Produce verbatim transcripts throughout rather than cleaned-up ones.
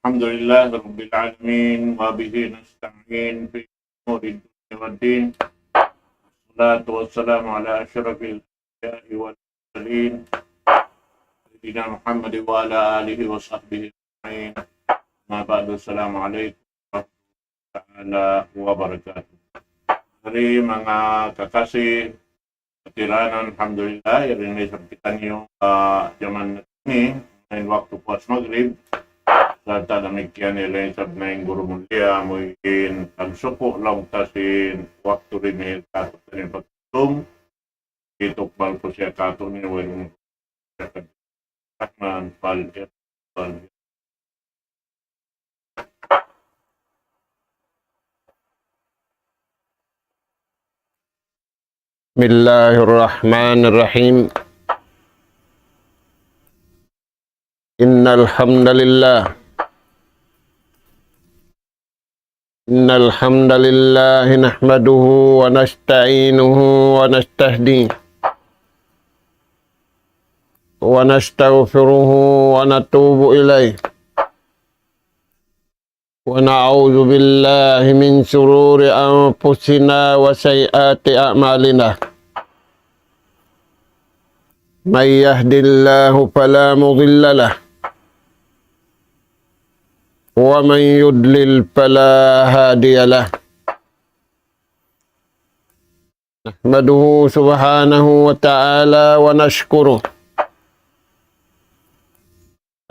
الحمد لله رب العالمين، وبه نستعين في أمور الدنيا والدين. والصلاة والسلام على أشرف الأنبياء والمرسلين، سيدنا محمد وعلى آله وصحبه أجمعين. أما بعد، السلام عليكم ورحمة الله تعالى وبركاته. Manga kakasi, tiranan, alhamdulillah, yari na isab kitaniyu, ah, jaman ini, in waktu puas Maghrib, sarta' damikkiyan yari na isab in guru mulia, amu in nagsuku' laung ta sin waktu ini, katu' ini pagtum, itukbal ku siya katu' ini, wayruun Rahman, fal, fal. بسم الله الرحمن الرحيم. إن الحمد لله، إن الحمد لله نحمده ونستعينه ونستهديه ونستغفره ونتوب إليه، ونعوذ بالله من شرور أنفسنا وسيئات أعمالنا. من يهد الله فلا مضل له، ومن يضلل فلا هادي له. نحمده سبحانه وتعالى ونشكره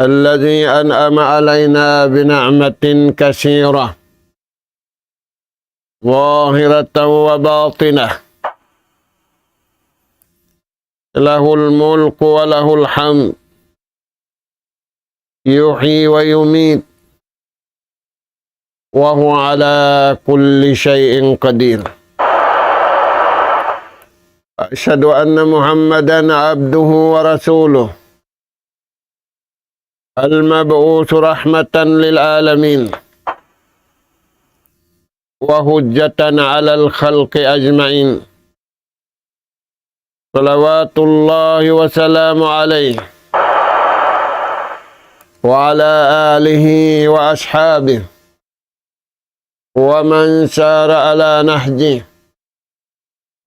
الذي أنعم علينا بنعمة كثيرة ظاهرة وباطنة، له الملك وله الحمد، يحيي ويميت، وهو على كل شيء قدير. أشهد أن محمدا عبده ورسوله، المبعوث رحمة للعالمين وحجة على الخلق أجمعين، صلوات الله وسلامه عليه وعلى آله وأصحابه ومن سار على نهجه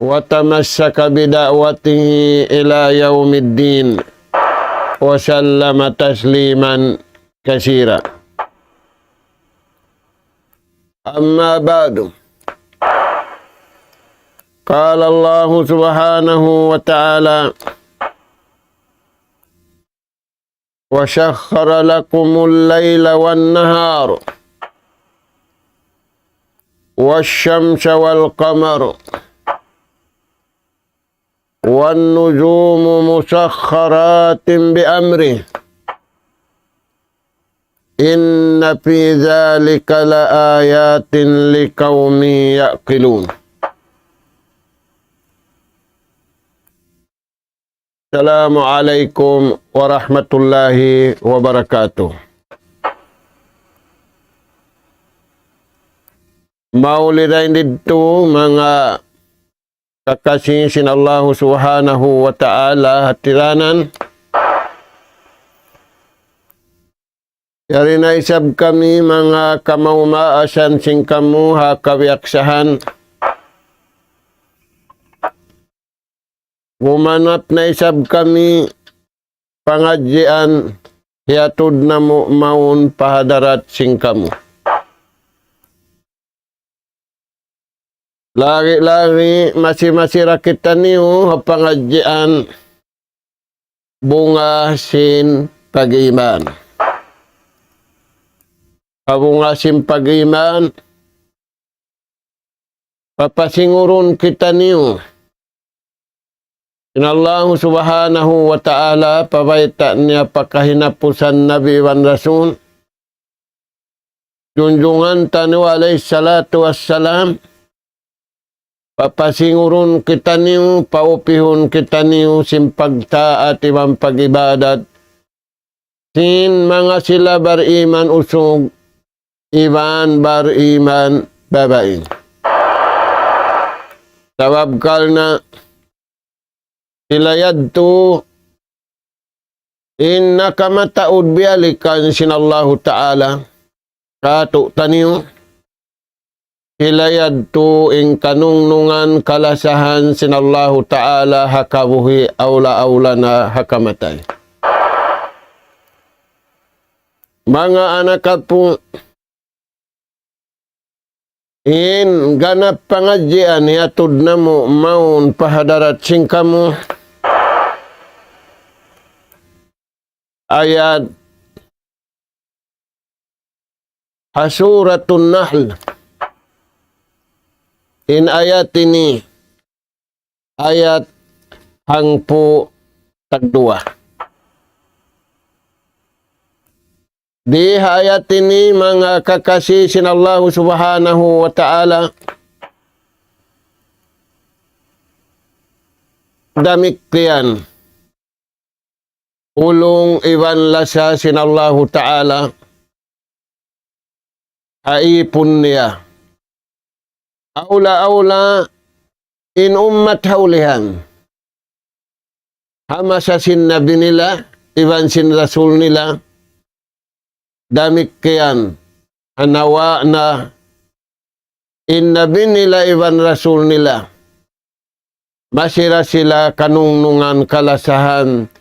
وتمسك بدعوته إلى يوم الدين وسلم تسليما كثيرا. أما بعد، قال الله سبحانه وتعالى: وسخر لكم الليل والنهار والشمس والقمر والنجوم مسخرات بأمره إن في ذلك لآيات لقوم يعقلون. السلام عليكم ورحمة الله وبركاته. Mauli dayn didtu manga kakasi sin Allahu Subhanahu wa Ta'ala hatiranan. Yari na isab kami manga kamaumaasan sin kamu ha kawiyaksahan. Gumanap na isab kami pangadjian hiyatud namu' mawn pa hadarat sin kamu. Lagi-lagi masi-masi ra kitaniyu ha pangadjian bunga sin pag-iman. Ha bunga sin pag-iman, papasingurun kitaniyu in Allahu Subhanahu wa Ta'ala, pabayta' niya pa kahinapusan Nabi iban Rasul, junjungan taniyu alayhi salatu wassalam, papasingurun kitaniyu, paupihun kitaniyu sin pagtaat iban pag-ibadat sin manga sila bariman usug iban bariman babai. Sabab karna' sila yadtu in nakamataud biyalikan sin Allahu Ta'ala. kātu'niyu, sila yadtu in kanungnungan kalasahan sin Allahu Ta'ala ha kabuhi' awla-awla na ha kamatay. Manga anak apu', in ganap pangadjian hiyatud namu' mawn pa hadarat sin kamu. Ayat ha Suratun Nahl. In ayat ini, ayat hangpu' tagduwa. Di ha ayat ini, manga kakasi sin Allahu Subhanahu wa Ta'ala, damikkiyan ulung iban lasa sin Allahu Ta'ala ha ipun niya. Awla-awla in ummat ha ulihan. Ha masa sin Nabi nila, iban sin Rasul nila, damikkiyan, ha nawa' na in Nabi nila iban Rasul nila, masi da sila kanungnungan kalasahan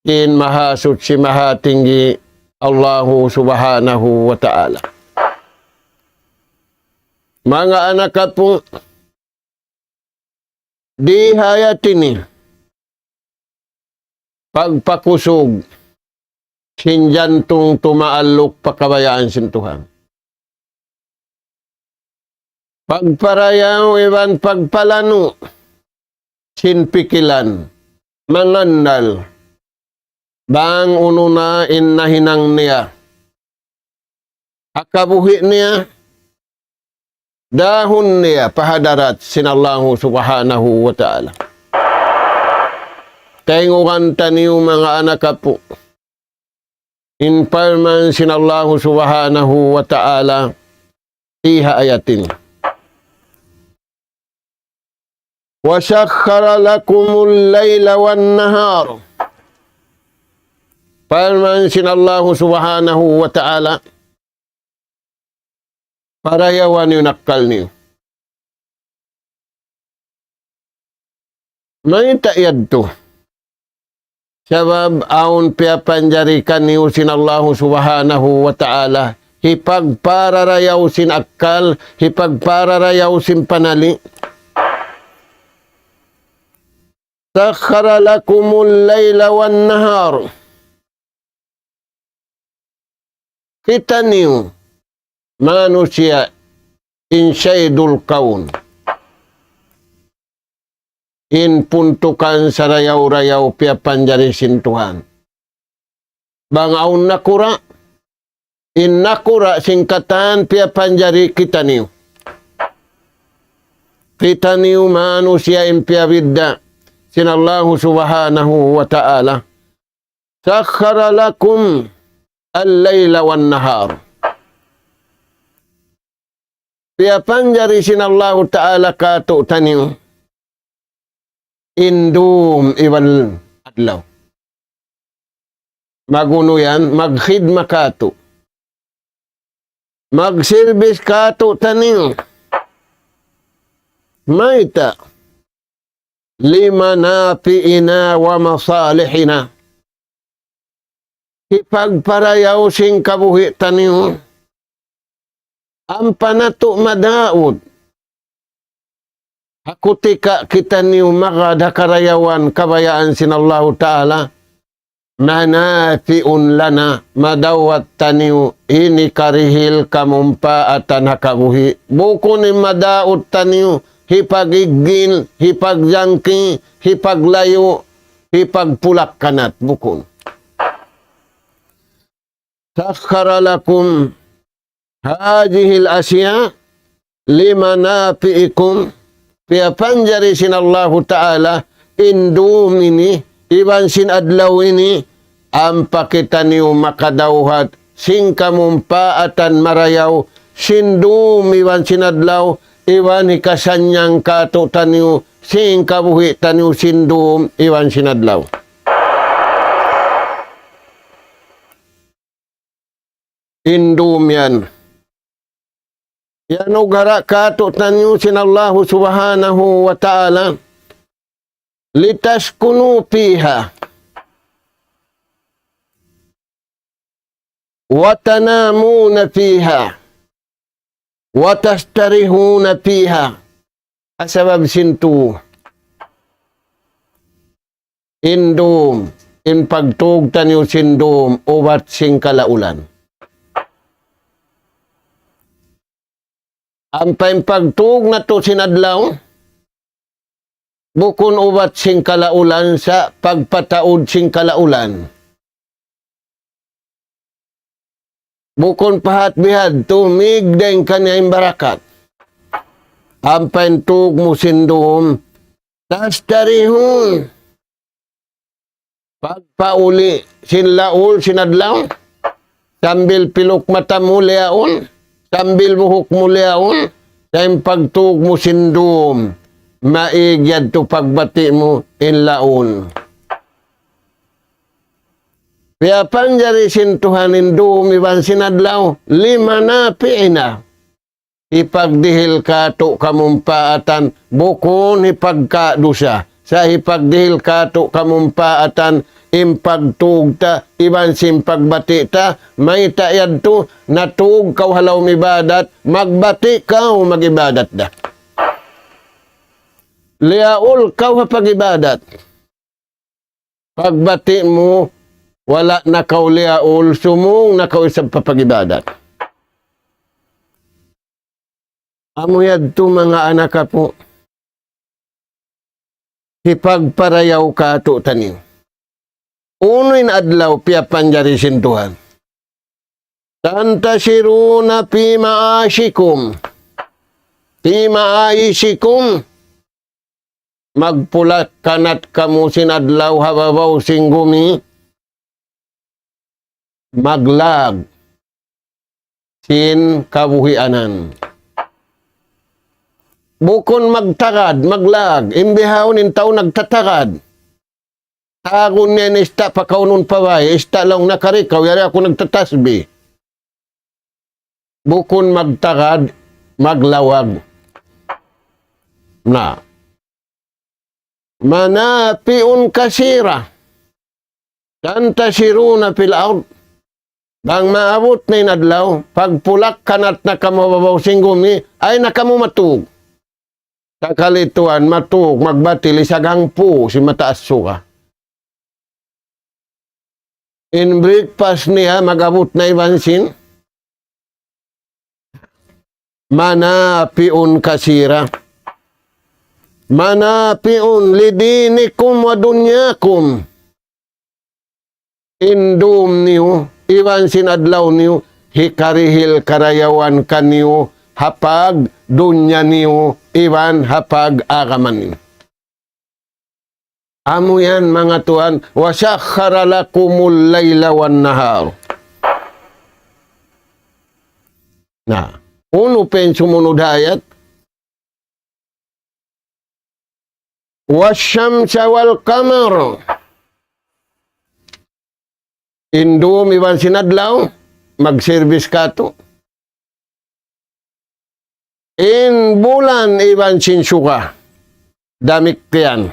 sin Mahasuchi Mahatinggi Allahu Subhanahu wa Ta'ala. Manga anak apu', di ha ayat ini, pagpakusug sin jantung tumaalluk pa kabayaan sin Tuhan. Pagparayaw iban pagpalanu' sin pikilan, mangannal bang unu na in nahinang niya ha kabuhi' niya, dahun niya pa hadarat sin Allahu Subhanahu wa Ta'ala. Tayngugan taniyu manga anak apu', in parman sin Allahu Subhanahu wa Ta'ala di ha ayat ini. وسخر لكم الليل والنهار. Parman sin Allahu Subhanahu wa Ta'ala, parayawan niyu in akkal niyu. Mayta' yadtu? Sabab awn piyapanjari kaniyu sin Allahu Subhanahu wa Ta'ala, hipagpararayaw sin akkal, hipagpararayaw sin panali'. سخر لكم الليل والنهار. Kitaniyu manusiya' in saydul kawn, in puntukan sarayaw-rayaw piyapanjari sin Tuhan. Bang awn nakura', in nakura' sin katan piyapanjari kitaniyu. Kitaniyu manusiya' in piyabidda' sin Allahu Subhanahu wa Ta'ala. سخر لكم الليل والنهار. Piyapanjari sin Allahu Ta'ala kātu'niyu in dum iban adlaw. Magunu yan, magkhidma kātu'. Magsirbis kātu'niyu. Mayta'? لمنافعنا ومصالحنا. Hipagparayaw sin kabuhi' taniyu. Ampa natu' madaud. Ha kutika kitaniyu magad ha karayawan kabayaan sin Allahu Ta'ala, منافع لنا, madaud taniyu ini karihil kamumpaatan ha kabuhi'. Bukun in madaud taniyu hipag-iggil, hipagjangki, hipaglayu', hipagpulak-kanat, bukun. سخر لكم هذه الأشياء لمنافعكم. Piyapanjari sin Allahu Ta'ala in dum ini, iban sin adlaw ini, ampa kitaniyu makadawhat sin kamumpaatan marayaw sin dum iban sin adlaw, iban hikasannyang kātu'niyu sin kabuhi' taniyu sin dum iban sin adlaw. In dum yan. Iyanugara' kātu'niyu sin Allahu Subhanahu wa Ta'ala, لتسكنوا فيها وتنامون فيها وتستريحون فيها. Sabab sin tū, in dūm, in pagtūg taniyu sin dūm, ubat sin kalaulan. Ampa in pagtūg natu' sin adlaw, bukun ubat sin kalaulan sa' pagpataud sin kalaulan. Bukun pa hat bihadtu, mīg dayn kaniya in barakat. Ampa in tūg mu sin dūm, تستريحون. Pagpauli' sin laul sin adlaw, sambil piluk mata mu liyaun, sambil buhuk mu liyaun, sa' in pagtūg mu sin dūm, maīg yadtu pagbati' mu in laul. Piyapanjari sin Tuhan in dūm iban sin adlaw, لمنافعنا. Hipagdihil kātu' kamumpaatan, bukun hipagkadusa. Sa' hipagdihil kātu' kamumpaatan, in pagtūg ta, iban sin pagbati' ta, mayta' yadtu, natūg kaw ha lawm ibadat, magbati' kaw mag-ibadat da. Liyaul kaw ha pag-ibadat. Pagbati' mu, wala' na kaw liyaul, sumūng na kaw isab pa pag-ibadat. Amu yadtu manga anak apu', hipagparayaw kātu'niyu. Unu in adlaw piyapanjari sin Tuhan. تنتشرون في معاشكم. في معاشكم. Magpulak-kanat kamu sin adlaw ha babaw sin gumi. Maglag sin kabuhianan. Bukun magtagad, maglag. In bihaun in tau nagtatagad. Tagun niya in ista' pakaunun pa bay, ista' laung nakarikaw, yari aku nagtatasbih. Bukun magtagad, maglawag. Na. منافع كثيرة تنتشرون في الأرض. Bang maabut na in adlaw, pagpulak-kanat na kamu ha babaw sin gumi, ayaw na kamu matūg. Sakali tuwan, matūg, magbati', lisag hangpu' sin mataas suga. In breakfast niya, mag-abut na iban sin. منافع كثيرة. منافع لدينكم ودنياكم. In dūm niyu, iban sin adlaw niyu, hikarihil karayawan kaniyu, ha pagdunya niyu, iban ha pag-agama niyu. Amu yan, manga tuwan, وسخر لكم الليل والنهار. Na, unu pa in sumunud ayat? والشمس والقمر. In dūm iban sin adlaw, mag-service kātu'. In bulan iban sin suga, damikkiyan.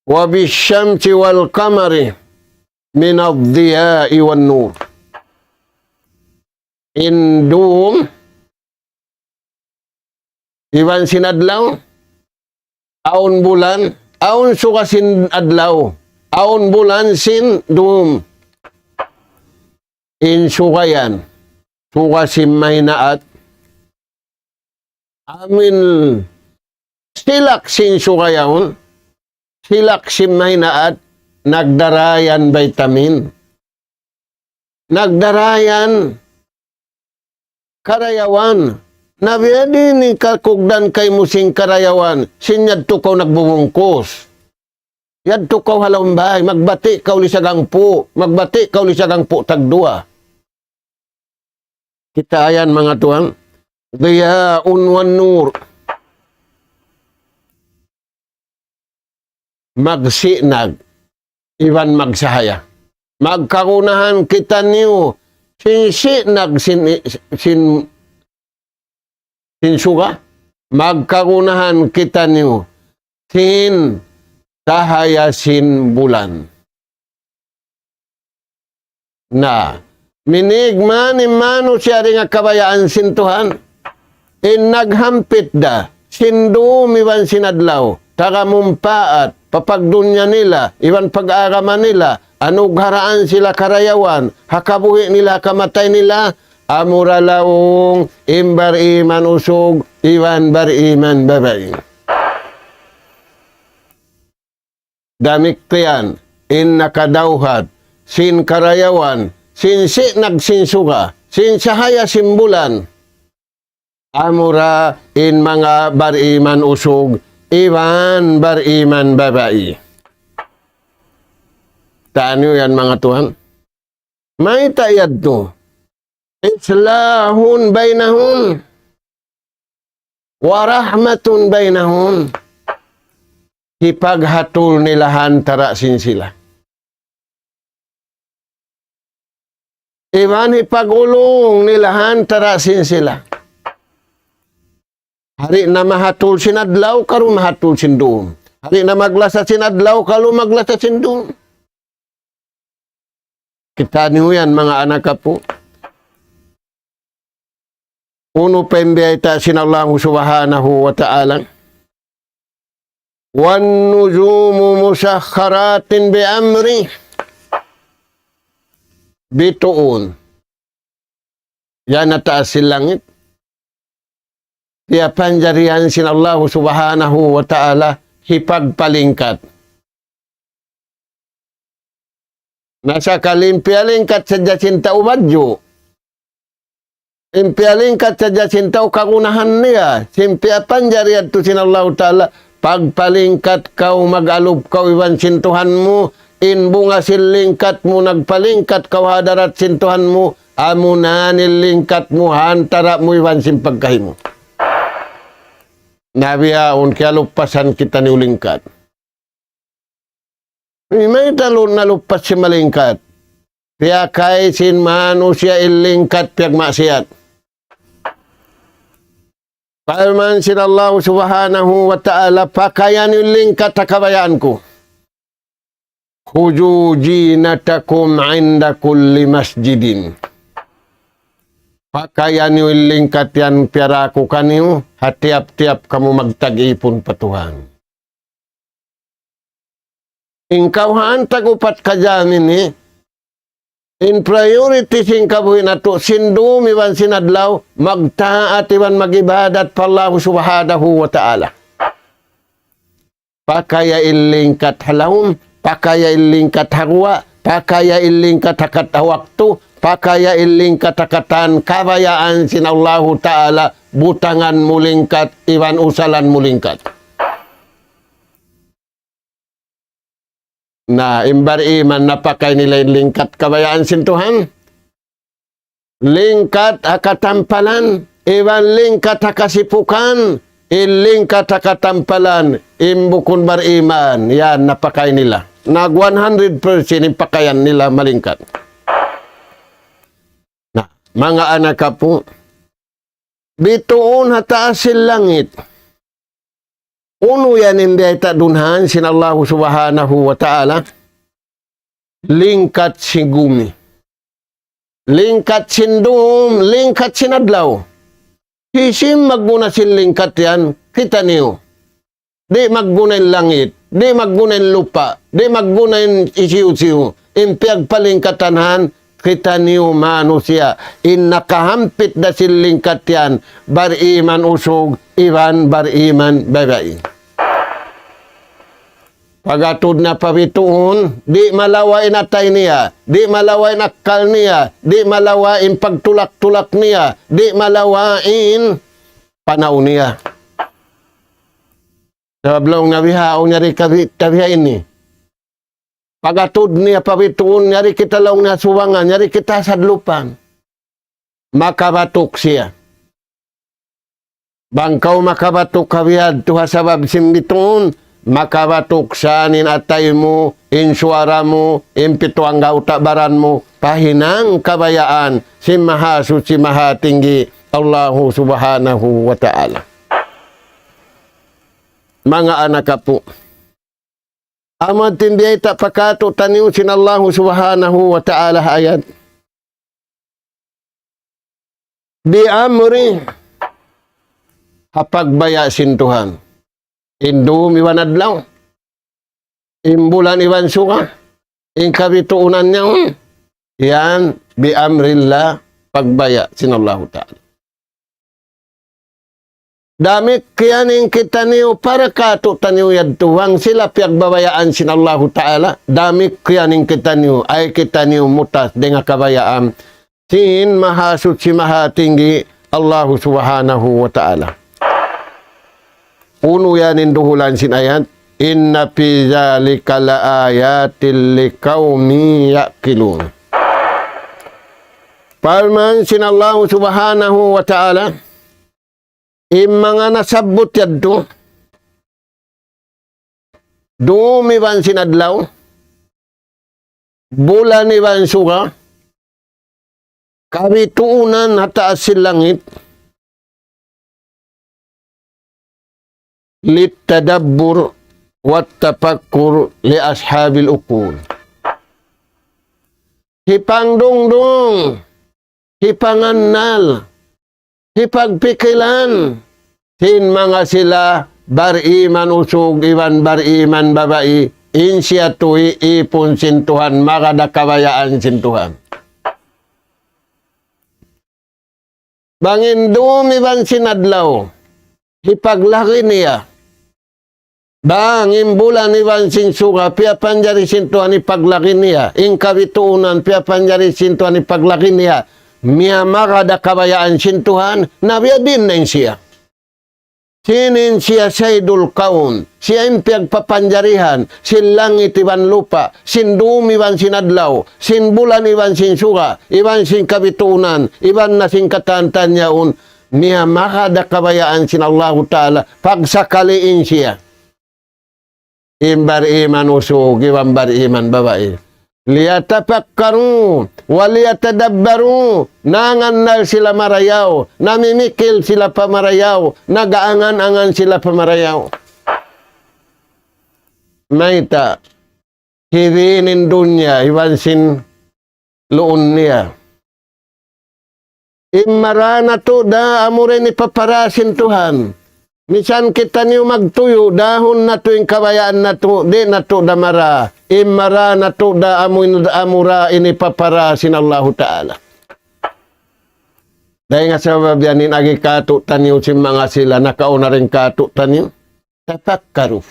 وبالشمس والقمر من الضياء والنور. In dūm iban sin adlaw, awn bulan, awn suga sin adlaw, awn bulan sin dūm. In suga yan, suga sin mahinaat. Amin silak sin suga yaun, silak sin mahinaat, nagdara yan vitamin. Nagdara yan karayawan. Na biya' diin in kakugdan kaymu sin karayawan, sin yadtu kaw nagbubungkus. Yadtu kaw ha lawm bay, magbati' kaw lisag hangpu', magbati' kaw lisag hangpu' tagduwa. Kita' yan, manga tuwan. ضياء والنور. Magsinag iban magsahaya. Magkagunahan kitaniyu sin sinag sin, sin, sin suga, magkagunahan kitaniyu sin sahaya sin bulan. Na, minīg man in manusiya' dayn ha kabayaan sin Tuhan. In naghampit da sin dūm iban sin adlaw, taga mumpaat, pa pagdunya nila, iban pag-agama nila, anugharaan sila karayawan, ha kabuhi' nila, ha kamatay nila, amura laung in bariman usug, iban bariman babai. Damikkiyan in nakadawhat sin karayawan, sin sinag sin suga, sin sahaya sin bulan. Amura in manga bariman usug, iban bariman babai. Taniyu yan, manga tuwan. Mayta' yadtu? إصلاح بينهم ورحمة بينهم. Hipaghatul nila ha antara' sin sila. Iban hipag-ulung nila ha antara' sin sila. Di' na mahatul sin adlaw, kalu mahatul sin dūm. Di' na maglasa sin adlaw, kalu maglasa sin dūm. Kitaniyu yan, manga anak apu'. Unu pa in biyayta' sin Allahu Subhanahu wa Ta'ala? والنجوم مسخرات بأمره. Bituun yan ha taas sin langit, piyapanjarihan sin Allahu Subhanahu wa Ta'ala hipagpalingkat. Na sakali in piyalingkat sadja sin tau badju', in piyalingkat sadja sin tau kagunahan niya, sin piyapanjari yadtu sin Allahu Ta'ala, pagpalingkat kaw, mag-alup kaw iban sin Tuhan mu, in bunga sin lingkat mu, nagpalingkat kaw ha hadarat sin Tuhan mu, amuna in lingkat mu ha antara' mu iban sin pagkahi mu. Na bihaun kiyalupasan kitaniyu lingkat. Mayta' laung naluppas sin malingkat? Piyakay sin manusiya' in lingkat piyagmaksiyat. Parman sin Allahu Subhanahu wa Ta'ala, pakayan niyu in lingkat ha kabayaan ku. خذوا زينتكم عند كل مسجد. Pakayan niyu in lingkat yan piyaraku kaniyu, ha tiyap-tiyap kamu magtag-ipun pa Tuhan. In kawhaan tag-upat ka jam ini, in priority sin kabuhi' natu', sin dum iban sin adlaw, magtaat iban mag-ibadat pa Allah Subhanahu wa Ta'ala. Pakaya in lingkat ha lawm, pakaya in lingkat ha guwa', pakaya in lingkat ha kat-, ha waktu, pakaya in lingkat ha katan kabayaan sin Allahu Ta'ala, butangan mu lingkat, iban usalan mu lingkat. Na, in bariman napakay nila in lingkat kabayaan sin Tuhan. Lingkat ha katampalan, iban lingkat ha kasipukan, in lingkat ha katampalan, in bukun bariman, yan napakay nila. Nag one hundred percent in pakayan nila malingkat. Na, manga anak apu', bituun ha taas sin langit. Unu yan in biyayta' dunhan sin Allahu Subhanahu wa Ta'ala? Lingkat sin gumi. Lingkat sin dum, lingkat sin adlaw. Hisiyu in magguna sin lingkat yan? Kitaniyu. Di' magguna in langit, di' magguna in lupa', di' magguna in hisiyu-siyu. In piyagpalingkatan yan, kitaniyu manusiya'. In nakahampit da sin lingkat yan, bariman usug, iban bariman babai. Pag-atud na pa bituun, di' malawa' in atay niya, di' malawa' in akkal niya, di' malawa' in pagtulak-tulak niya, di' malawa' in panaw niya. Sabab laung niya bihaun, yari ka bi-, ka biha ini. Pag-atud niya pa bituun, yari kita laung niya subangan, yari kita sadlupan. Makabatuk siya. Bang kaw makabatuk ha bihadtu ha sabab sin bituun, makabatuk sa in atay mu, in suwara mu, in pitu anggawta' baran mu, pa hinang kabayaan sin Mahasuchi Mahatinggi, Allahu Subhanahu wa Ta'ala. Manga anak apu'. Amu in biyayta' pa kātu'niyu sin Allahu Subhanahu wa Ta'ala ayat. Bi amri, ha pagbaya' sin Tuhan. In dum iban adlaw. In bulan iban suga. In kabituunan niya. Yan, bi amrillah, pagbaya' sin Allahu Ta'ala. Damikkiyan in kitaniyu para kātu'niyu yadtu bang sila piyagbabayaan sin Allahu Ta'ala. Damikkiyan in kitaniyu, ay kitaniyu mutas dayn ha kabayaan sin Mahasuchi Mahatinggi Allahu Subhanahu wa Ta'ala. Unu yan in duhulan sin ayat, إن في ذلك لآيات لقوم يعقلون. Parman sin Allahu Subhanahu wa Ta'ala, in manga nasabbut yadtu, dum iban sin adlaw, bulan iban suga, kabituunan ha taas sin langit, للتدبر والتفكر لأصحاب العقول. Hipangdungdung, hipangannal, hipagpikilan sin manga sila bariman usug iban bariman babai, in siya tuud ipun sin Tuhan, magad ha kabayaan sin Tuhan. Bang in dum iban sin adlaw, hipaglagi niya. Bang in bulan iban sin suga, piyapanjari sin Tuhan hipaglagi niya. In kabituunan, piyapanjari sin Tuhan hipaglagi niya. Miyamagad ha kabayaan sin Tuhan, na biyadiin na in siya. Sin in siya Sayyidul Kawn, siya in piyagpapanjarihan, sin langit iban lupa', sin dum iban sin adlaw, sin bulan iban sin suga, iban sin kabituunan, iban na sin katan-katan yaun, miyamagad ha kabayaan sin Allahu Ta'ala, pagsakali in siya. In bariman usug iban bariman babai. ليتفكروا وليتدبروا. Nangannal sila marayaw, namimikil sila pa marayaw, nag-aangan-angan sila pa marayaw. Mayta', hibin in dunya, iban sin luun niya. In mara natu' da amura ini papara sin Tuhan. Misan kitaniyu magtuyu', dahun natu' in kabayaan natu', di' natu' da mara. In mara natu' da amu in, amura ini papara sin Allahu Ta'ala. Dayn ha sabab yan in agi kātu'niyu sin manga sila nakauna dayn kātu'niyu. تفكروا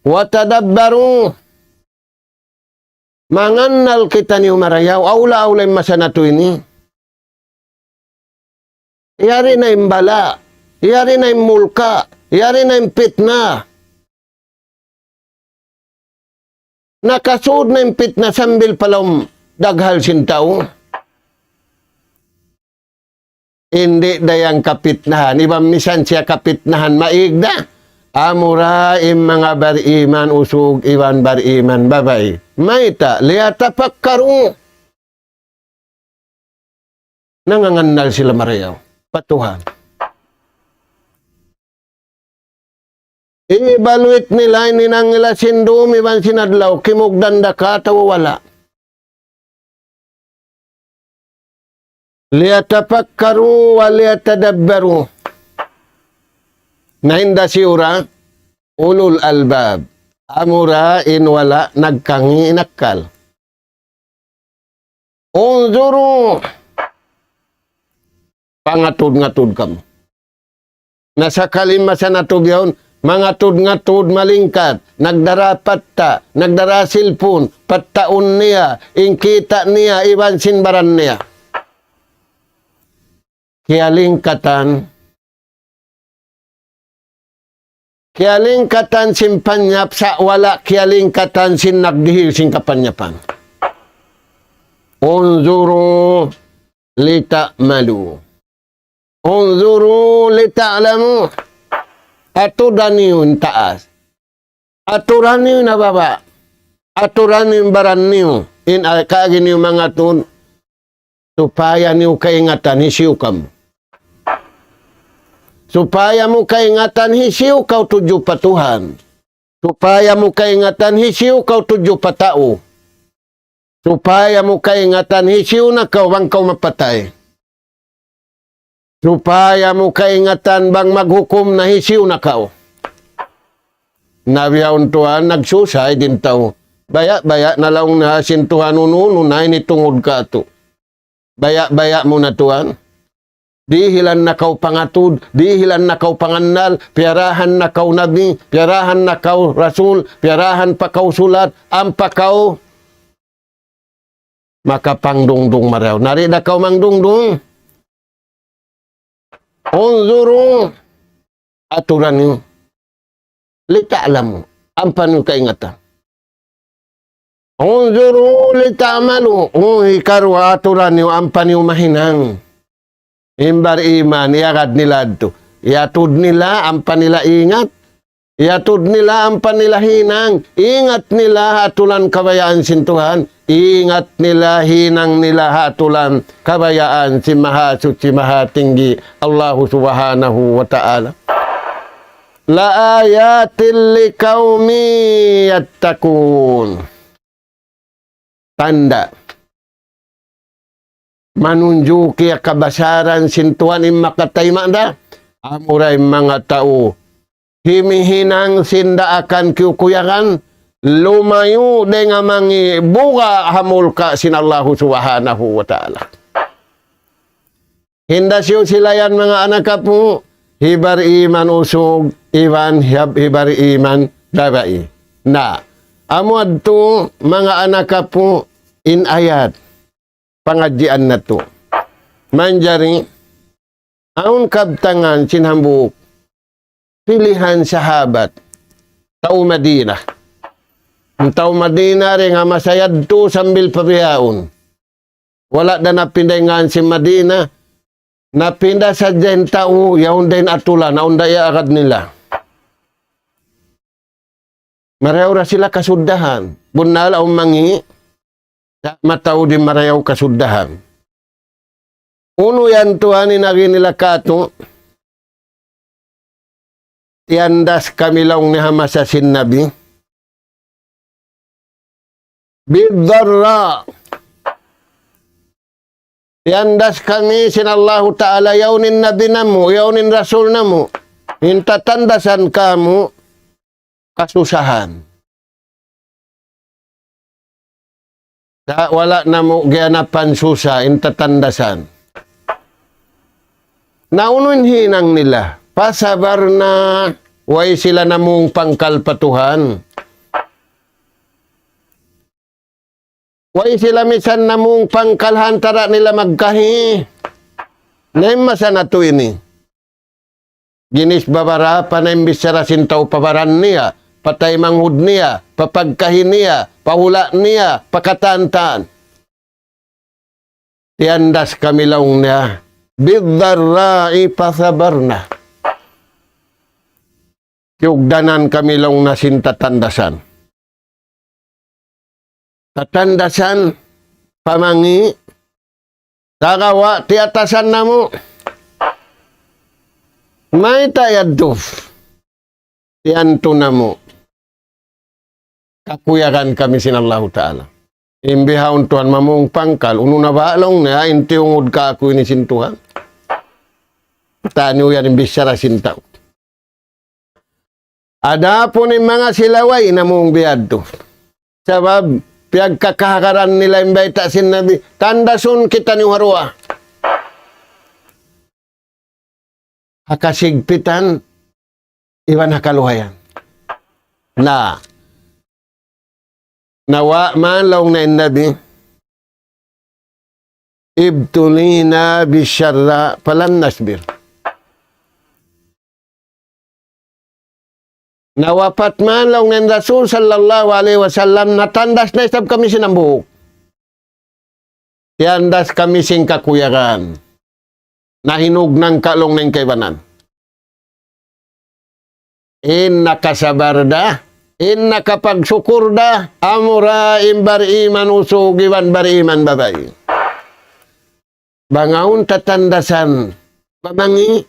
وتدبروا. Mangannal kitaniyu marayaw, awla-awla in masa natu' ini. Yari na in bala', yari na in mulka', yari na in pitna. Nakasud na in pitna sambil pa lawm daghal sin tau. Indi' da yan kapitnahan, iban misan siya kapitnahan maig da. Amura in manga bariman usug iban bariman babai. Mayta', ليتفكروا. Nangangannal sila marayaw pa Tuhan. Ibaluit nila in hinang nila sin dum iban sin adlaw, kimugdan da ka atawa wala'. ليتفكروا وليتدبروا. Na in da siya ra, ulul albab. Amura in wala' nagkangi' in akkal. انظروا. Pangatud-ngatud kamu. Na sakali masa natu' bihaun, mangatud-ngatud malingkat, nagdara patta', nagdara cellphone, pattaun niya, in kita' niya, iban sin baran niya. Kiyalingkatan, kiyalingkatan sin panyap sa' wala' kiyalingkatan sin nagdihil sin kapanyapan. انظروا لتعملوا. انظروا لتعلموا. Aturan niyu in taas. Aturan niyu in baba'. Aturan niyu in baran niyu. In a-, kaagi niyu mangatud. Supaya niyu kaingatan hisiyu kamu. Supaya mu kaingatan hisiyu kaw tudju pa Tuhan. Supaya mu kaingatan hisiyu kaw tudju pa tau. Supaya mu kaingatan hisiyu na kaw bang kaw mapatay. Supaya mu kaingatan bang maghukum na hisiyu na kaw. Na bihaun tuwan, nagsusay in tau. Baya'-baya' na laung niya sin Tuhan, unu-unu na in tungud katu'. Baya'-baya' mu na tuwan. Dihilan na kaw pangatud, dihilan na kaw pangannal, piyarahan na kaw nabi, piyarahan na kaw rasul, piyarahan pa kaw sulat, ampa kaw makapangdungdung marayaw. Na di' da kaw mangdungdung. Unzuru, aturan niyu. Lita'lamu, ampa niyu kaingatan. Unzuru lita'malu, hikaruwa aturan niyu ampa niyu mahinang. In bariman, iyagad nila yadtu. Iyatud nila, ampa nila ingat. Iyatud nila, ampa nila hinang. Ingat nila ha aturan kabayaan sin Tuhan. Ingat nila, hinang nila ha aturan kabayaan sin Mahasuchi, Mahatinggi, Allahu Subhanahu wa Ta'ala. لآيات لقوم يتقون. Tanda'. Manunjuki kabasaran sin Tuhan in makataima' da. Amura in manga tau himihinang sin daakan kiyukuyagan, lumayu' dayn ha mangi' buga' ha mulka' sin Allahu Subhanahu wa Ta'ala. Hinda siyu sila yan manga anak apu', hi bariman usug, iban hi, hi bariman babai. Na, amu yadtu manga anak apu', in ayat pangadjian natu'. Manjari, awn kabtangan sin hambuuk pilihan sahabat, tau Madina. In tau Madina dayn ha masa yadtu sambil pa bihaun. Wala' da napinda in ngan sin Madina, napinda sadja in tau, yaun da in aturan, awn da iyaagad nila. Marayaw da sila kasuddahan. Bunnal awn mangi', sa' mataud in marayaw kasuddahan. Unu yan Tuhan in agi nila katu', tiyandas kami laung niya ha masa sin Nabi. بالضراء. Tiyandas kami sin Allahu Ta'ala, yaun in Nabi namu', yaun in Rasul namu'. In tatandasan kamu', kasusahan. Sa' wala' namu' giyanapan susa, in tatandasan. Na unu in hinang nila? فصبرنا, way sila namung pangkal pa Tuhan. Way sila misan namung pangkal ha antara' nila magkahi. Na in masa natu' ini. Ginis babarapa na in bichara sin tau pa baran niya, pa taymanghud niya, pa pagkahi niya, pa hula' niya, pa katan-katan. Tiyandas kami laung niya, بالضراء فصبرنا. Kiyugdanan kami laung niya sin tatandasan. Tatandasan, pamangi', sagawa' tiyatasan namu'. Mayta' yadtu? Tiyantu namu'. Kakuyagan kami sin Allahu Ta'ala. In bihaun Tuhan mamung pangkal, unu na ba laung niya, in tiyungud kāku' ini sin Tuhan. Taniyu yan in bichara sin tau. Adapun in manga sila way namung biyadtu. Sabab, piyagkakahagaran nila in bayta' sin Nabi, tandasun kitaniyu ha duwa. Ha kasigpitan, iban ha kaluhayan. Na, nawa' man laung niya in Nabi, ابتلينا بالشراء فلم نصبر. Nawapat man laung niya in Rasul sallallahu alayhi wasallam, natandas na isab kami sin hambuuk. Tiyandas kami sin kakuyagan. Nahinug nangka' laung niya in kaibanan. In nakasabar da, in nakapagsukur da, amura in bariman usug iban bariman babai. Bang awn tatandasan, pamangi',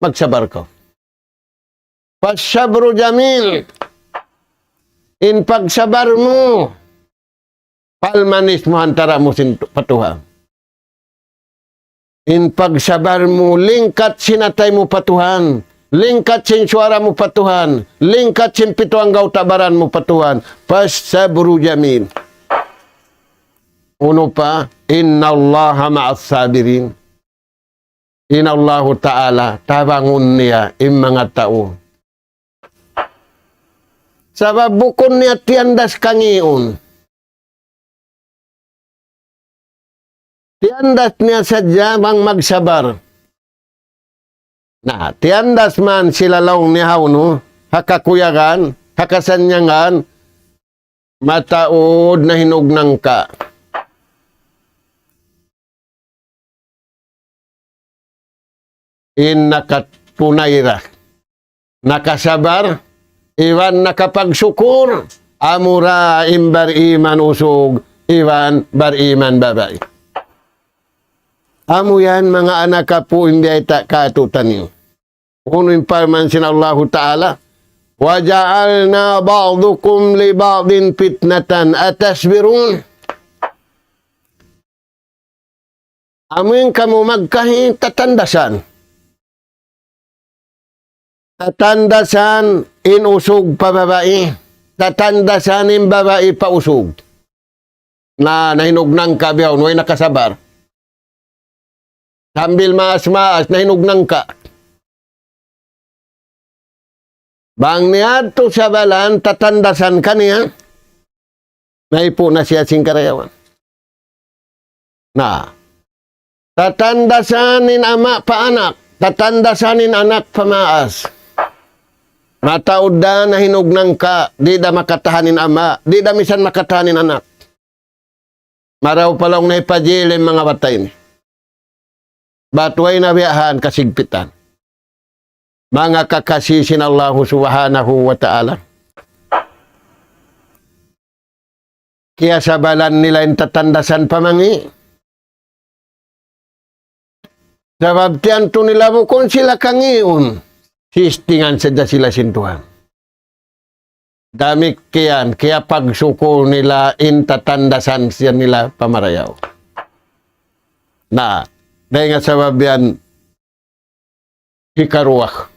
magsabar kaw. فالصبر جميل. In pagsabar mu, palmanis mu hantara mu sin tu-, pa Tuhan. In pagsabar mu, lingkat sin atay mu pa Tuhan, lingkat sin suwara mu pa Tuhan, lingkat sin pitu anggawta' baran mu pa Tuhan. فالصبر جميل. Unu pa, إن الله مع الصابرين. In Allahu Ta'ala, tabangun niya in manga tau. Sabab bukun niya tiyandas kangiun. Tiyandas niya sadja bang magsabar. Na, tiyandas man sila laung niya hawnu, ha kakuyagan, ha kasannyangan, mataud nahinug nangka'. In nakatunay ra, nakasabar, iban nakapagsukur, amura in bariman usug, iban bariman babai. Amu yan, manga anak apu', in biyayta' kātu'niyu. Unu in parman sin Allahu Ta'ala, وجعلنا بعضكم لبعض فتنة أتصبرون. Amu in kamu magkahi tatandasan. Tatandasan in usug pa babai. Tatandasan in babai pa usug. Na, nahinug nangka' bihaun, way nakasabar. Sambil maas-maas, nahinug nangka'. Bang niyadtu sabalan, tatandasan kaniya, naipu' na siya sin karayawan. Na, tatandasan in ama' pa anak, tatandasan in anak pa maas. Mataud da nahinug nangka', di' da makatahan in ama', di' da misan makatahan in anak. Marayaw pa laung niya hipajil in manga bata' ini. Bat way na biya' han kasigpitan. Manga kakasi sin Allahu Subhanahu wa Ta'ala. Kiyasabalan nila in tatandasan pamangi'. Sabab tiyantu nila bukun sila kangiun. Sistingan sadja sila sin Tuhan. Damikkiyan, kiyapagsukul nila in tatandasan siya nila pa marayaw. Na, dayn ha sabab yan, hikaruwa.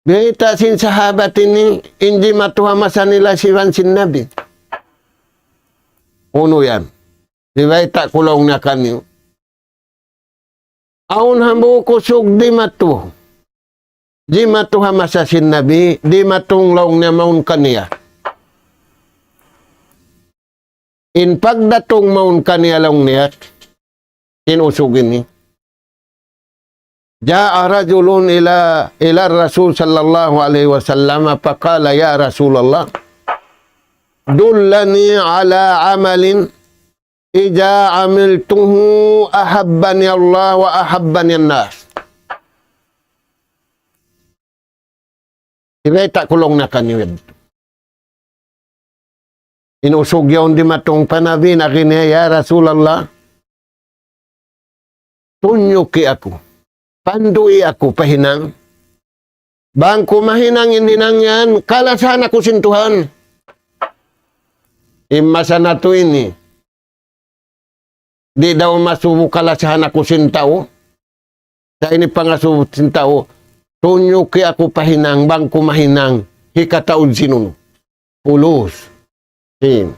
Biyayta' sin sahabat ini, in jimatu ha masa nila iban sin Nabi. Unu yan? Biyayta' ku laung niya kaniyu. Awn hambuuk usug dimatu. Dimatu ha masa sin Nabi, dimatung laung niya mawn kaniya. In pagdatung mawn kaniya laung niya, in usug ini. جاء رجل إلى، إلى الرسول صلى الله عليه وسلم فقال: يا رسول الله، دلني على عمل إذا عملته أحبني الله وأحبني الناس. Biyayta' ku laung niya kaniyu yadtu. In usug yaun dimatung pa Nabi, agi niya, "Ya Rasulullah, tunyuki aku, pandu'i aku pa hinang. Bang ku mahinang in hinang yan, kalasahan aku sin Tuhan." In masa natu' ini, di' daw masubu kalasahan aku sin tau. Sa' ini pangasubu sin tau, tunyuki aku pa hinang, bang ku mahinang, hikataud sin unu. Pulus. Sin.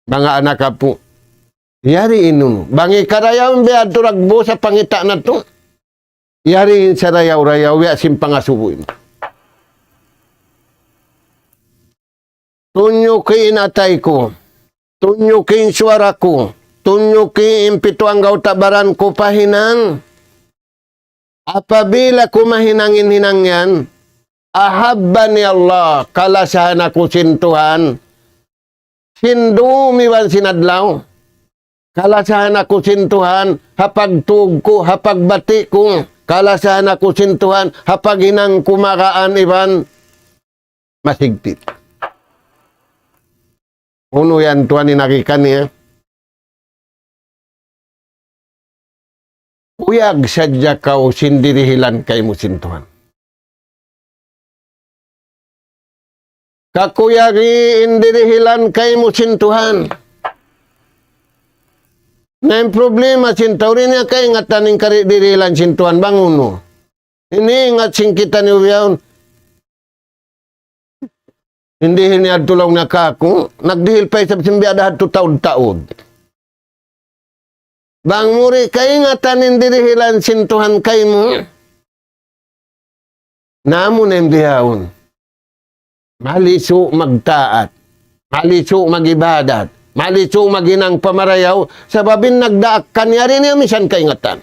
Manga anak apu'. Yari in unu. Bang hikarayaw biya' tu ragbu sa pangita' natu'. Yari in sarayaw-rayaw, biya' sin pangasubu ini. Tunyuki in atay ku, tunyuki in suwara ku, tunyuki in pitu anggawta' baran ku pa hinang. Apabila ku mahinang in hinang yan, أحبني الله, kalasahan aku sin Tuhan, sin dum iban sin adlaw. Kalasahan aku sin Tuhan, ha pagtug ku, ha pagbati' ku. Kalasahan aku sin Tuhan, ha paghinang kumakaan iban masigpit. Unu yan tuwan in agi kaniya? Kuyag sadja kaw sin dirihilan kaymu sin Tuhan. Kakuyagi in dirihilan kaymu sin Tuhan. Na in problema sin tau di' niya kaingatan in kari-, dirihilan sin Tuhan bang unu. Ini ingat sin kitaniyu bihaun. Hindi ini adtu laung niya kaku', nagdihil pa isab sin biya' da hadtu taud-taud. Bang mu di' kaingatan in dirihilan sin Tuhan kaymu, na amu na in bihaun. Malisu' magtaat, malisu' mag-ibadat, malisu' maghinang pamarayaw, sabab in nagdaak kaniya di' niya misan kaingatan.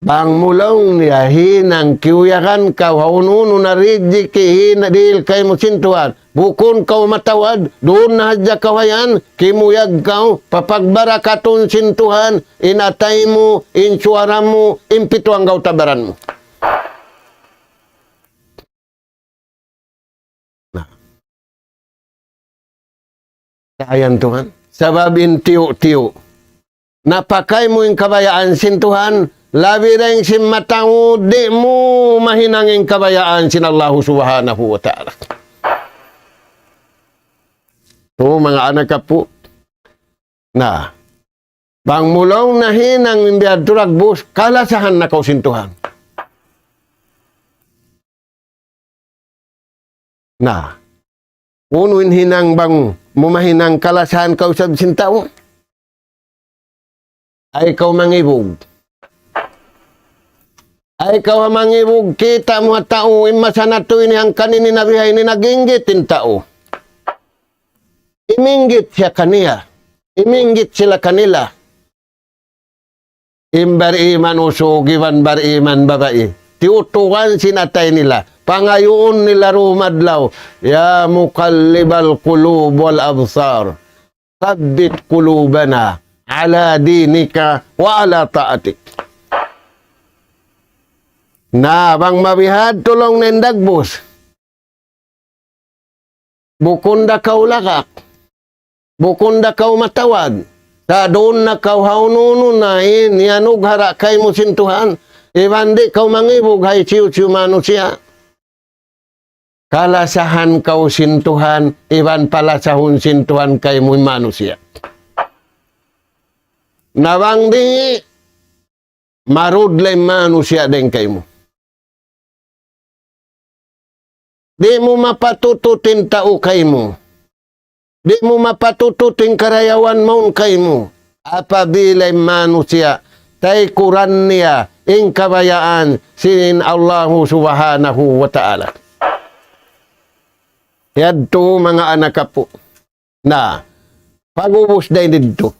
Bang mu laung niya hinang kiyuyagan kaw ha unu-unu na rijiki' hinang dihil kaymu sin Tuhan. Bukun kaw matawad, duun na hadja kaw ha yan, kimuyag kaw, papagbarakatun sin Tuhan, in atay mu, in suwara mu, in pitu anggawta' baran mu. Na. Sa' yan Tuhan. Sabab in tiyu'-tiyu'. Napakay mu in kabayaan sin Tuhan, labi dayn sin mataud, di' mu mahinang in kabayaan sin Allahu Subhanahu wa Ta'ala. O, manga anak apu'. Na. Bang mu laung nahinang in biya' ha yan dagbus, kalasahan na kaw sin Tuhan. Na, unu in hinang bang mu mahinang kalasahan kaw isab sin tau? Ay kaw mangibug. Ay kaw mangibug, kita' mu ha tau, in masa natu' ini hangkan ini na bihaini nag-inggit in tau. Iminggit siya kaniya. Iminggit sila kanila. In bariman usug iban bariman babai. Tiyutukan sin atay nila. Pangayuun nila dum adlaw. يا مقلب القلوب والأبصار ثبت قلوبنا على دينك وعلى طاعتك. Na, bang mabihadtu laung niya in dagbus. Bukun da kaw lagak. Bukun da kaw matawad. Sa' duun na kaw ha unu-unu na in iyanughara kaymu sin Tuhan. Iban di' kaw mangibug ha hisiyu-siyu manusiya'. Kalasahan kaw sin Tuhan, iban palasahun sin Tuhan kaymu in manusiya'. Na bang di', marud in manusiya' dayn kaymu. Di' mu mapatutut in tau kaymu. Di' mu mapatutut in karayawan mawn kaymu. Apabila in manusiya' taykuran niya in kabayaan sin Allahu Subhanahu wa Ta'ala. Yadtu manga anak apu'. Na, pag'ubus dayn didtu.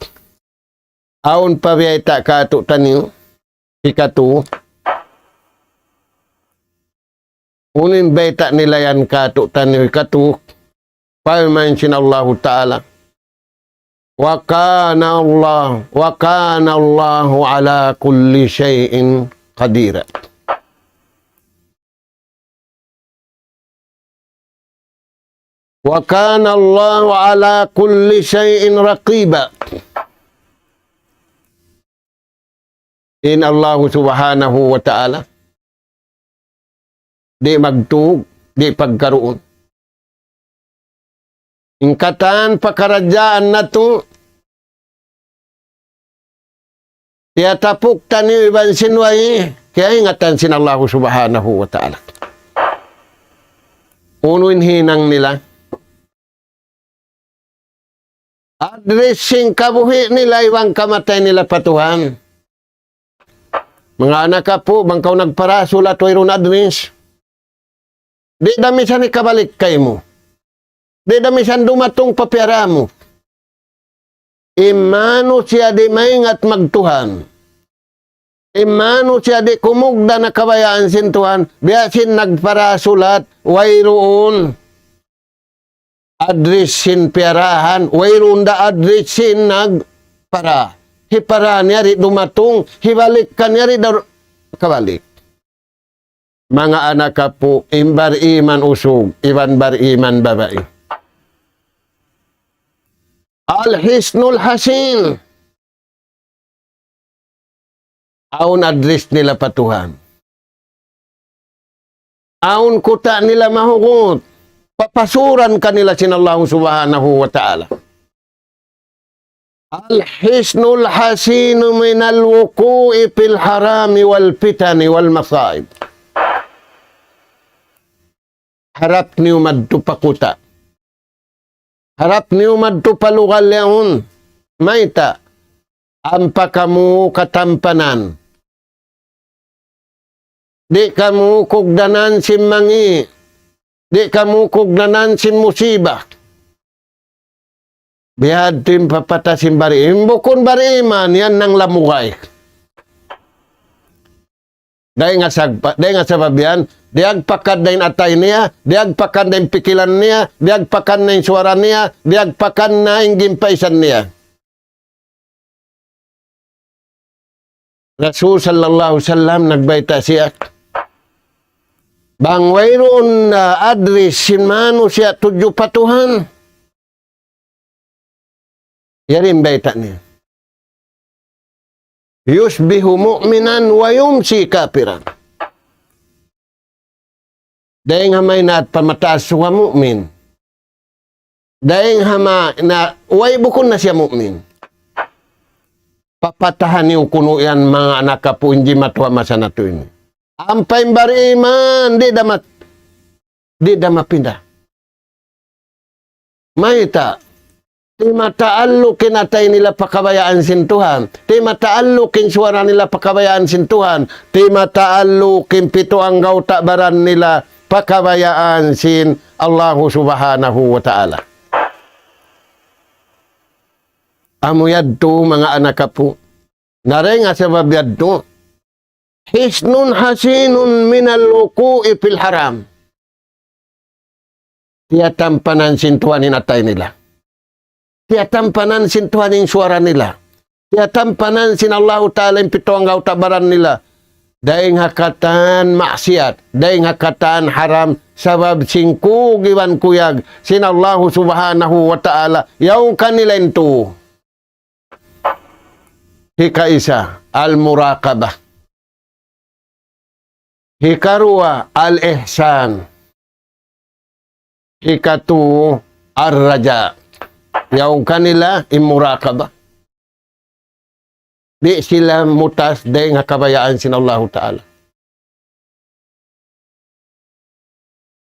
Awn pa biyayta' kātu'niyu, hikatu. Unu in bayta' nila yan kātu'niyu hikatu. Parman sin Allahu Ta'ala. وكان الله، وكان الله على كل شيء قديرا. وكان الله على كل شيء رقيبا. In Allahu Subhanahu wa Ta'ala, di' magtūg, di' pagkaruun. In katan pakaradjaan natu', tiyatapuk taniyu iban sin way, kiyaingatan sin Allahu Subhanahu wa Ta'ala. Unu in hinang nila? Address sin kabuhi' nila iban kamatay nila pa Tuhan. Manga anak apu', bang kaw nagparasulat wayruun address. Di' da misan hikabalik kaymu. Di' da misan dumatung pa piyarā mu. In manusiya' di' maingat magtuhan. In manusiya' di' kumugdan ha kabayaan sin Tuhan, biya' sin nagparasulat, wayruun address sin piyarahan, wayruun da address sin nag-, para. Hipara niya di' dumatung, hibalik kaniya di' dar-, kabalik. Manga anak apu', in bariman usug, iban bariman babai. Al-Hisnul Hasin. Awn address nila pa Tuhan. Awn kuta' nila mahugut. Papasuran kanila sin Allah Subhanahu wa Ta'ala. الحصن الحصين من الوقوع في الحرام والفتن والمصائب. Harap niyu madtu pa kuta'. Harap niyu madtu pa lugal yaun. Mayta'? Ampa kamu katampanan. Di' kamu kugdanan sin mangi'. Di' kamu kugdanan sin musiba. Biya' ha yan in papata sin bariman. Bukun bariman, yan nanglamugay. Dayn ha sagpa-, dayn ha sabab yan, diyagpakan da in atay niya, diyagpakan da in pikilan niya, diyagpakan na in suwara niya, diyagpakan na in ginpaisan niya. Rasul sallallahu alayhi wasallam nagbayta' siya, bang wayruun na address sin manusiya' tudju pa Tuhan. Yari in bayta' niya. يصبح مؤمنا ويمسي كافرا. Dayn ha maynaat pa mataas suga mu'min. Dayn ha ma-, na, way bukun na siya mu'min. Papatahan niyu kunu' yan manga anak apu' in jimatu ha masa natu' ini. Ampa in bariman, di' da mat-, di' da mapinda. Mayta'? Di' mataalluk in atay nila pa kabayaan sin Tuhan. Di' mataalluk in suwara nila pa kabayaan sin Tuhan. Di' mataalluk in pitu anggawta' baran nila pa kabayaan sin Allahu Subhanahu wa Ta'ala. Amu yadtu manga anak apu'. Na dayn ha sabab yadtu. حصن حصين من الوقوع في الحرام. Tiyatampanan sin Tuhan in atay nila. Tiyatampanan sin Tuhan in suwara nila. Tiyatampanan sin Allahu Ta'ala in pitu anggawta' baran nila. Dayn ha katan maksiyat, dayn ha katan haram, sabab sin kug iban kuyag sin Allahu Subhanahu wa Ta'ala, yaun kanila in tuu. Hikaisa, al-muraqabah. Hikaruwa, al-ihsan. Hikatu, ar-raja. Yaun kanila in muraqabah. Di' sila mutas dayn ha kabayaan sin Allahu Ta'ala.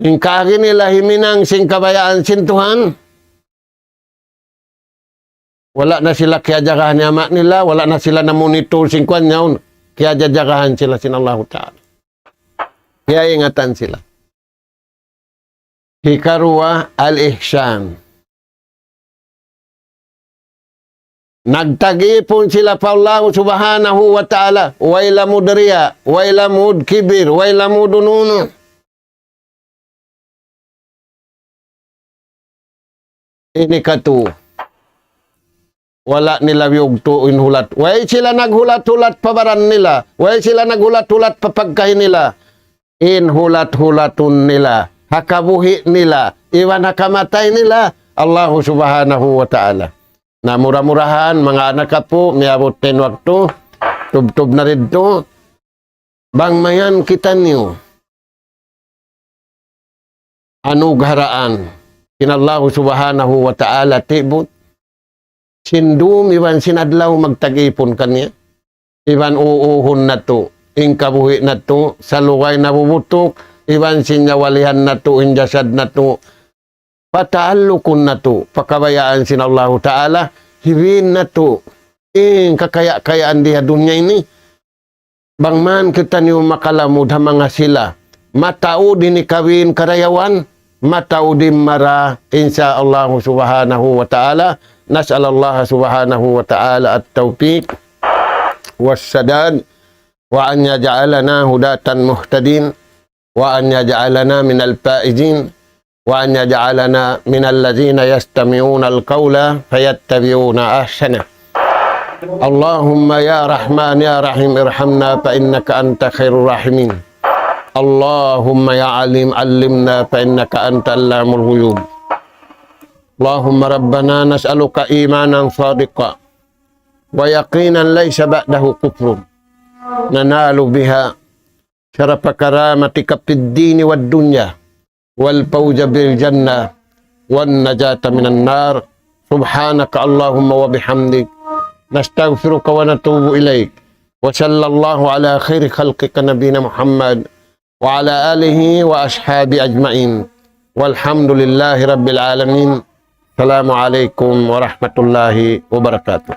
In kaagi nila himinang sin kabayaan sin Tuhan, wala' na sila kiyajagahan ni ama' nila, wala' na sila namonitor sin kuwan yaun, kiyajajagahan sila sin Allahu Ta'ala. Kiyaingatan sila. Hikaruwa, al-ihsan. Nagtag-ipun sila pa Allah Subhanahu wa Ta'ala. Way lamud riya, way lamud kibir, way lamud unu-unu. Ini katu. Wala' nila biyugtu' in hulat. Way sila naghulat-hulat pa baran nila. Way sila naghulat-hulat pa pagkahi nila. In hulat-hulatun nila, ha kabuhi' nila, iban ha kamatay nila, Allahu Subhanahu wa Ta'ala. Na mura-murahan, manga anak apu', miyabut na in waktu, tubtub na didtu, bang mayan kitaniyu anugaharaan sin Allahu Subhanahu wa Ta'ala, tibut, sin dum iban sin adlaw magtag-ipun kaniya. Iban uuhun natu', in kabuhi' natu', salugay nabubutuk, iban sin nyawalihan natu', in jasad natu'. Pataallukun natu', pa kabayaan sin Allahu Ta'ala, hibin natu', in kakaya-kayaan di ha dunya ini. Bang man kitaniyu makalamud ha manga sila. Mataud in hikawin karayawan, mataud in mara, insya Allah subhanahu wa ta'ala. نسأل الله سبحانه وتعالى التوفيق والسداد، وأن يجعلنا هداة مهتدين، وأن يجعلنا من الفائزين، وأن يجعلنا من الذين يستمعون القول فيتبعون أحسنه. اللهم يا رحمن يا رحيم ارحمنا فإنك أنت خير الراحمين. اللهم يا عليم علمنا فإنك أنت علام الغيوب. اللهم ربنا نسألك إيمانا صادقا ويقينا ليس بعده كفر ننال بها شرف كرامتك في الدين والدنيا والفوز بالجنة والنجاة من النار. سبحانك اللهم وبحمدك نستغفرك ونتوب إليك. وصلى الله على خير خلقك نبينا محمد وعلى آله وأصحابه أجمعين. والحمد لله رب العالمين. السلام عليكم ورحمة الله وبركاته.